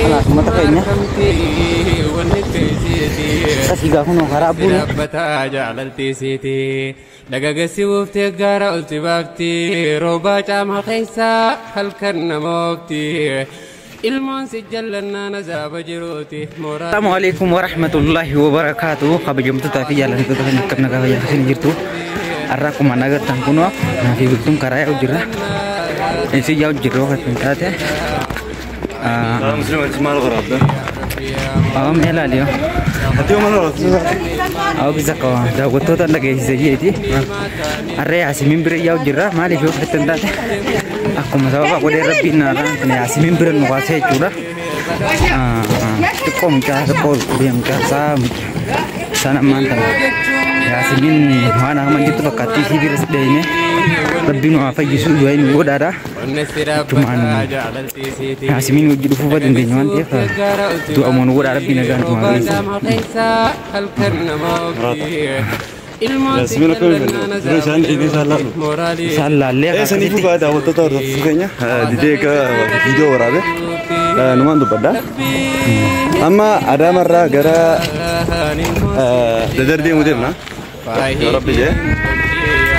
Kanaaf uummata keenya asii gaafa nu karaa buune. Dagagessi buuftee gaara olti baafti roobaa caama keessaa halkan namoofti ilmoon si jallannaan azaaba jiruuti. Assalamu alaikum warahmatullahi wabarakatuh. Kabajamtootaa fi jaallatamtoota kan akkam nagaa fayyaa isin jirtu. Har'a akkuma agartan kunoo fi bultuun karaa yaa'u jirra. Isin yaa'u jirru kan taate. Mee ilaali yoo. Awwa bisa koo daawwattoota dhageessise jeeti. Har'a Yaasimiin bira yaa'u jirra. Maaliif yoo kan taate akkuma sababa godhee rabbiin Yaasimiin bira nu kaasee jechuudha. Xiqqoo mucaa xiqqoo mucaa isaa sana ammaan tana Yaasimiin waan amma jirtu fakkaattii isii bira deemee rabbiin nu haa fayyisu du'aa nu godhaadha. Achumaan Yaasimiin hojii dhufuu dandeenya waan ta'eef du'a moo nu godhaa rabbiin nagaan nu haa geessu. Yaasimiin akka dura isaan dhiinee isaan laalu. Isaan laallee Eessanii fugaa daawwattoota hordoftuu keenya didee akka viidiyoo waraabe numaan dubbadha. Amma Adaamarraa gara Dadar deemuu deemna. Yoo Rabbi jee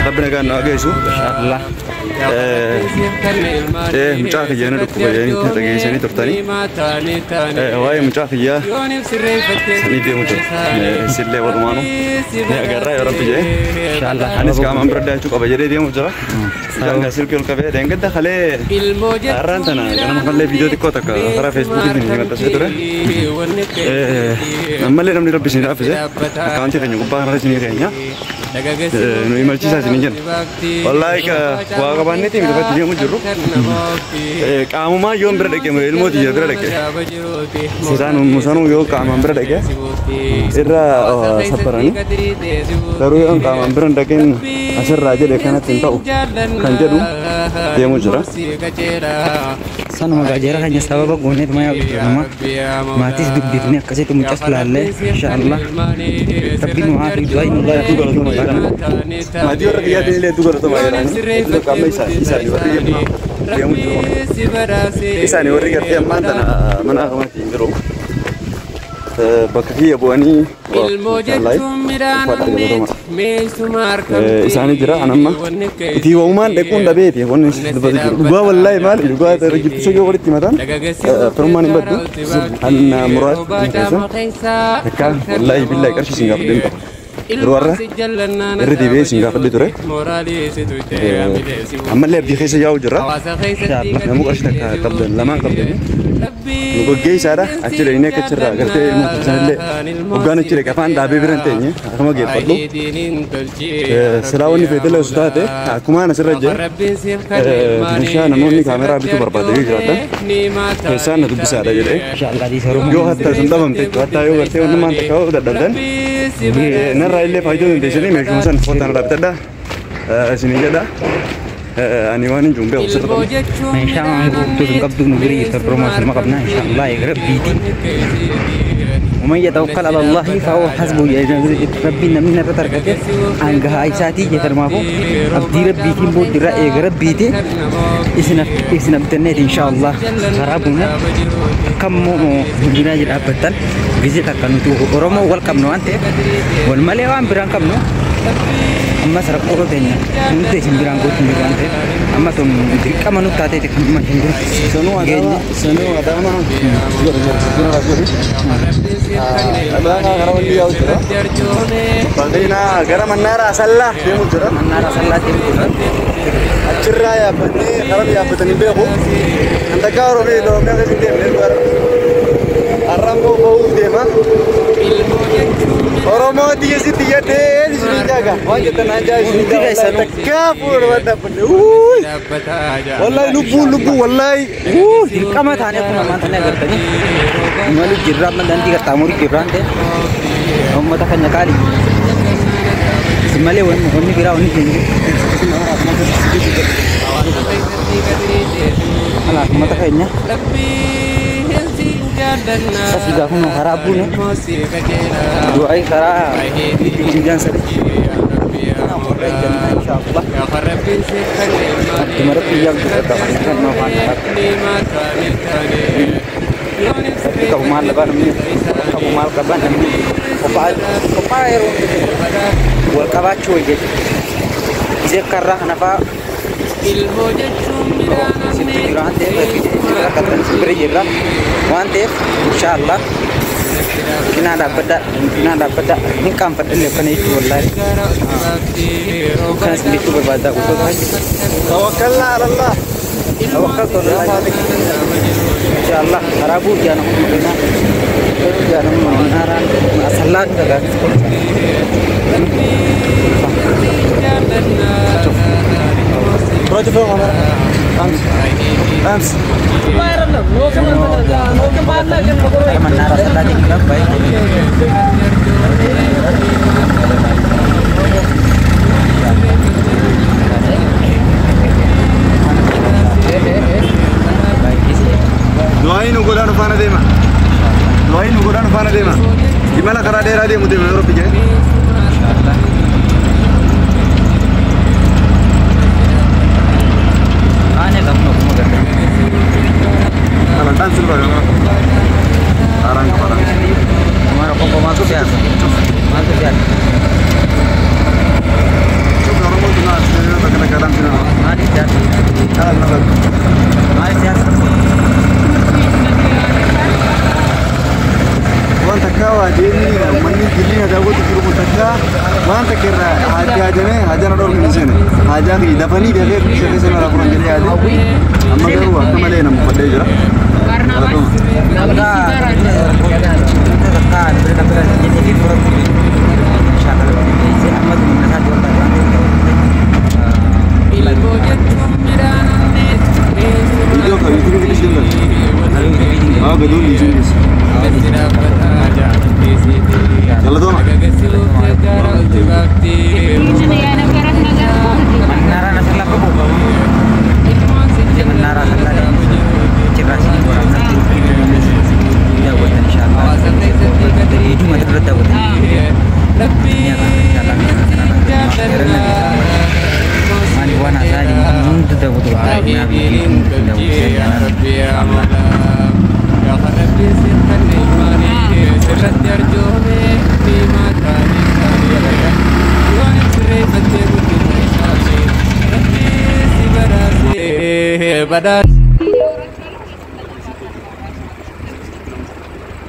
Rabbi nagaan nu haa geessu. Inshaallah. Mucaa kiyyaa na dhukkuba jedhanii dhageessanii turtanii. Waa'ee mucaa kiyyaa sanii deemu jira. Isillee walumaanuu ni agarraa yoo Rabbi jee. Inshaallah. Anis qaamaan bira daachuu qaba jedhee deemu jira. Mucaan gaa silkii ol qabee deengadda kalee har'aan tana ganama kallee viidiyoo xiqqoo takka karaa feesbuukiitiin ni maxxansee ture. Ammallee namni Rabbi isin laaffise akkaawuntii keenya gubbaa kanarra isinii keenya nu imalchiisaa isinii jenna. Wallaahi waa qabaanneeti lafatti deemu jirru. Qaamumaa yoon bira dhaqe ilmoo tiyya bira dhaqe. Isaan musanuu yoo qaamaan bira dhaqe irra sabbaranii garuu yoon qaamaan bira hin dhaqin asirraa jedhe kanatti hin ta'u kan jedhu deemu jira. Sanuma gajeera keenya sababa gooneet ma yaa'u jirra. Maatis dubbifnee akkasitti mucas laallee inshaallah. Rabbiin nu haa fi du'aa nu godhaa. Maatii warra kiyyaatiin illee hedduu galatoomaa jedhanii qaama isaanii warri deemu jiru. Isaanii warri gartee ammaan tana mana akkamaatiin jiru. Bakka kiyya bu'anii isaanii jira anamma itti waa'umaan dhaquun dhabeeti wanni dubbatu jiru. Dhugaa wallaahi maali dhugaa jirtu yoo walitti himatan firummaan hin baddu an muraas keessa takka wallaahi billaahi qarshii isin gaafadheen qaba. Yeroo har'a irra deebi'ee isin gaafadhee ture. Ammallee abdii keessa yaa'u jira. Namuu qarshii takka qabdan lamaan qabdanii. Nu gaggeessaadha achi dhaqnee akka achirraa gartee ilmoo sanallee hoggaan achi dhaqe afaan dhaabee bira hin teenye akkuma geeffadhu. Silaa wanni feetele osoo taate akkumaan asirra jee meeshaa namoonni kaameraa bituu barbaadanii jiraatan keessaan na dubbisaadha jedhee. Inshaallah dhiisa Oromoo. Yoo hatta sun dhabamte jechuudha hatta yoo gartee wantummaan takka yoo dadhabdan narraa illee faayidaa dandeessanii meeshuma san fotaan irraa bitadha isinii jedha. Ani waan hin jiru beeku sirra qabu. Meeshaa waan guutuu hin qabdu nu bira jirta Oromoo ma qabna inshaallah eega rabbiiti. ومن يتوكل على الله فهو حسبه. ربي نمنا تركته أنجها إساتي جثر ما هو أبدي ربي تيم بود رأي ربي تي إسنا بتنيت إن شاء الله خرابنا كم بنا جل أبتن فيزيت كانوا أورومو والكم نو أنت والمالي وان بران كم نو أما سرق أورو تاني أنت إسم بران كوت بران تي أما تون درك أما نو تاتي تكمل ما جندر سنو أداما سنو أداما gara Mannaara Asallaa deemu jira. Mannaara Asallaa deemu jira. Achirraa yaabbatanii karaa yaabbatanii beeku. Kan takka Oromiyaa Oromiyaa keessa hin deemne gara. Har'aan ba'uuf deema. Oromoo tiyya sitti yaadee isin jaaga. Waan jettan naan jaa isin jaaga. Takka fuula waan dhaabbanne. Wallaahi lubbuu lubbuu wallaahi. Dirqama taanee akkuma ammaan tana agartanii imaluu jirra amma daandii qaxxaamurii jirraan ta'e uummata keenya qaalii. Isin malee wanni biraa wanni keenya Kanaaf uummata keenya asii gaafa nu karaa buune du'aa karaa itti sadi. Inshaallah. Akkuma rabbi yaadu kan nama Rabbi qabu maal dhabaa namni qabu maal qabaa namni qophaa yeroo wal qabaachuu wayya jechuudha. Gisee karraa kana fa'aa sitti jira waan ta'eef rakkatan bira jirra waan ta'eef inshaallah cinaa dhaabbadhaa cinaa dhaabbadhaa hin qaanfadhanne akkana jechuun wallaahi kanas jechuu barbaadaa gosoota. Tawakkalna ala Allah. Tawakkaltu ala Allah. Inshaallah karaa bu'u jaanamuu kennaa jaanamuu manaaraan asallaa dhagaa. Roger Fowler. Ams. Ams. Menara tadi kita baik. Duain ugodan ufana dema. Duain ugodan ufana dema. Gimana kara daerah dia mudim Eropa je? Dafanii dafee sirrii sana rafuun jedhee yaade amma garuu akka malee nama uffadhee jira. Viidiyoo kan yuutuubii gadi deeman. Haa gaduun dhiisuun dhiisu. Galatooma. Menara Nasrullah apa bu? Menara Nasrullah cerah sini orang nanti dakwah insyaallah. Dari Jumat terus dakwah. Mani wana saja untuk dakwah Nabi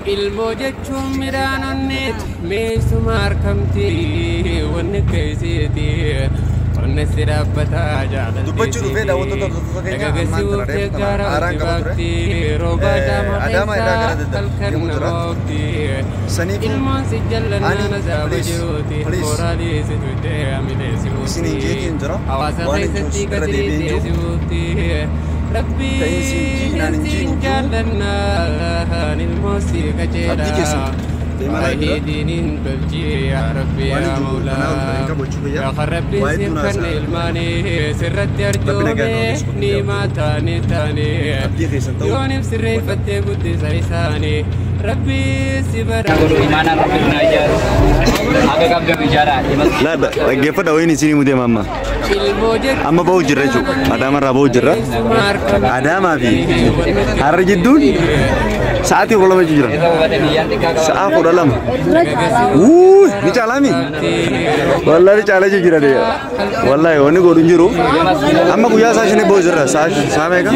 Ilmoo jechuun midhaan onneeti meesuma harkamti wanni keessiiti wanni si dhaabbataa jaalalti. Dubbachuu dhufee daawwattoota hordoftoota keenya ammaan tana reefu kana haaraan qaba ture. Adaama irraa gara deemu jira. Saniifuu ani please isiniin jeetiin jira waan hin jirus irra deebi'een jiru. Ta'insi jiinaan hin jiin jiru. Abdii keessan deemaa jira. Waan hin jiru kanaaf hin qabachuu fayyaa. Waa hedduun haasa'a. Rabbi nagaa nu haa geessu. Abdii keessan ta'uu. Dhaggeeffadha wayiin isinii mudee mamma. Amma ba'uu jirra jechuudha. Adaama irraa ba'uu jirra. Adaamaa fi Harar jidduun sa'aatii 12 jira. Sa'a 12. Wuu ni caalaami. Wallahi ni caalaa jira deeya. Wallahi wanni godhu hin jiru. Amma guyyaa sa'a 5 ba'uu jirra. Sa'a meeqa?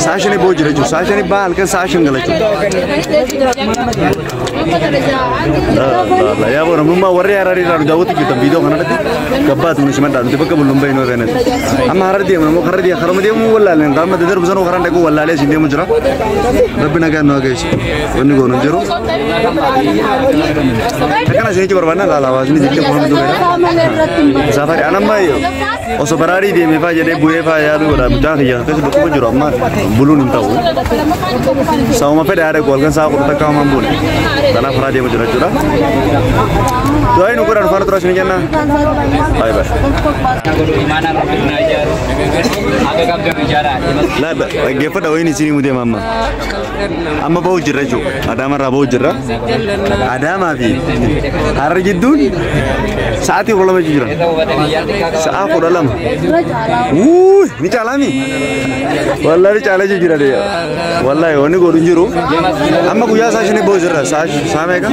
Sa'a 5 ba'uu jira jechuudha. Sa'a 5 ba'a halkan sa'a 5 gala jechuudha. Yaa boona mummaa warri Hararii irraa nu daawwatu jirtan viidiyoo kanarratti gabbaatu nu simadhaa nuti bakka bulluun bahinuu kanatti. Amma Harar deemna immoo karra deema karama deemuu wallaaleen qaama daddarbu sanuu karaan dhaquu wallaalee isin deemu jira. Rabbi nagaan nu haa geessu. Wanni goonu hin jiru. Akkana isinitti barbaadna laala hawaasni jettee qofa nu duuba. Safari anamma osoo baraarii deemee faa jedhee bu'ee faa yaaduu godha mucaan kiyya akkasi dhukkuba jiru amma buluun hin ta'u. Sabuma fedhe haadha halkan sa'a 10 takka hamaan buune. Kanaaf karaa deemu jira jechuudha. Du'aa nu godhan faana tura isin jenna. Bye bye. Laa dhaggeeffadha wayiin isinii mudee mamma. Amma bahu jirra jechuudha. Adaamarraa bahu jirra. Adaamaa fi Harar jidduun sa'aatii 12 jira. Sa'a 12. Wuuy ni caalaami. Wallahi ni caalaa jira de. Wallahi wanni godhu hin jiru. Amma guyyaa sa'a 5 bahu jirra. Sa'a meeqa?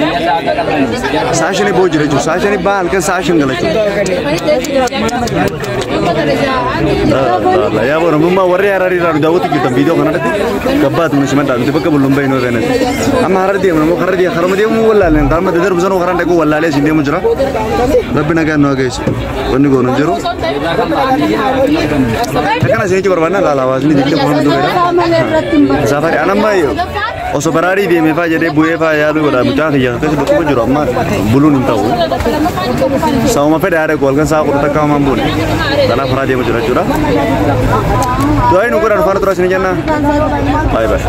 Sa'a 5 bahu jira jechuudha. Sa'a 5 baha halkan sa'a 5 gala jechuudha. Yaa boona warri Hararii irraa nu daawwatu jirtan viidiyoo kanarratti gabbaatu nu simadhaa nuti bakka bulluun bahinoo seenatti. Amma Harar deemna immoo karaa deemu karuma deemu wallaaleen karuma dadarbu sanuu karaan dhaquu wallaalee isin deemu jira. Rabbi nagaan nu haa geessu. Wanni goonu hin jiru. Akkana isin jechuu barbaadna laala hawaasni diidee kun hunduu beela. Safari anamma osoo baraarii deemee faa jedhee bu'ee faa yaaluu godha mucaa kiyya akkasi dhukkuba jiru amma buluun hin ta'u. Sababa fedha yaada koo halkan sa'a 10 takka hamaan buune. Kanaaf karaa deemu jira jechuudha. Du'aa nu godhan faana tura isin jenna. Bye bye.